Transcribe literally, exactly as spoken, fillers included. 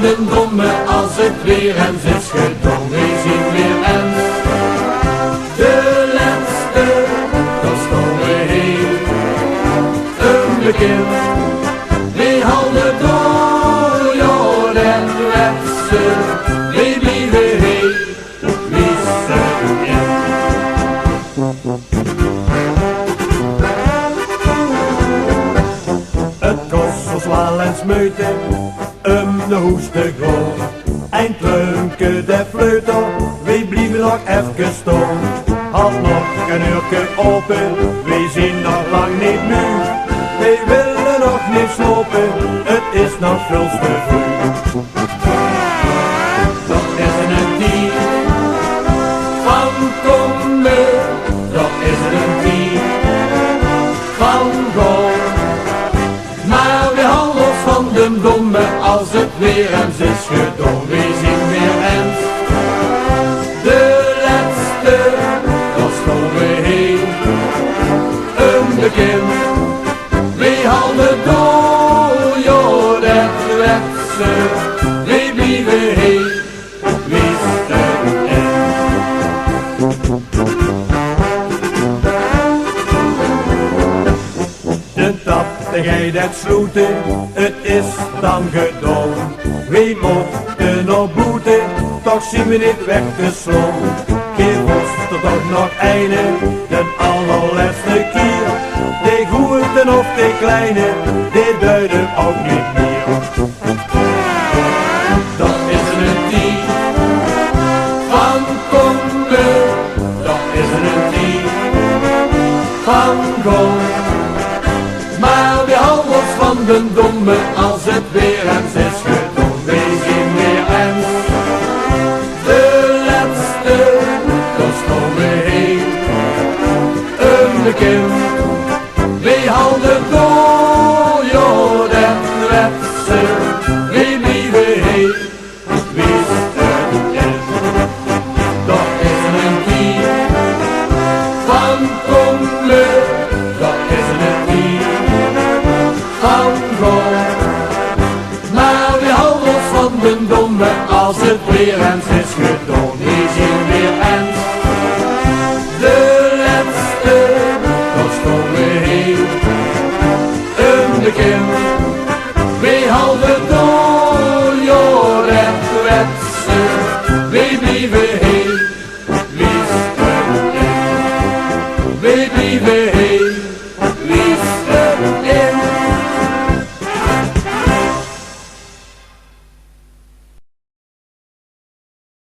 D'n domme, as 't weer ens is gedoon, weej zien weer ens de lètste, dao staon weej hiel ónbekind. Weej halde door, jao, det wèt ze, weej blieve hiel wisserein. 't Kos ós waal ens meujte um nao hoes te gaon. Ein klunke de fluit, weej blieve nog efkes staon. Halt nog ein uurke aope, weej zien nog lang neet muug. Weej wille nog neet slaope, 't is nog väöls te vreug. Det is 'ne tied van kómme, det is 'ne tied van gaon. Mer weej halde ós van d'n domme, as 't weer ens is gedoon, weej zien weer ens de lètste, dao staon weej hiel ónbekind. Weej halde door, jao, det wèt ze, weej blieve hiel wisserein. De tap, dae geit 't sloete, 't is dan gedaon. Weej mótte nao boete, toch zien weej neet weg te slaon. Gaef ós d'r toch nog eine, d'n allerlètste kier. Dae groeëte of dae kleine, dae duit 't ouch neet mier. Det is 'ne tied van kómme, det is 'ne tied van gaon. Mer weej halde ós van d'n domme, as 't weer ens is gedoon, weej zien weer ens de lètste, dao staon weej hiel ónbekind. Weej halde door, jao, det wèt ze, weej blieve hiel wisserein. Det is 'ne tied van kómme, det is 'ne tied van gaon. Mer weej halde ós van d'n domme, as 't weer ens is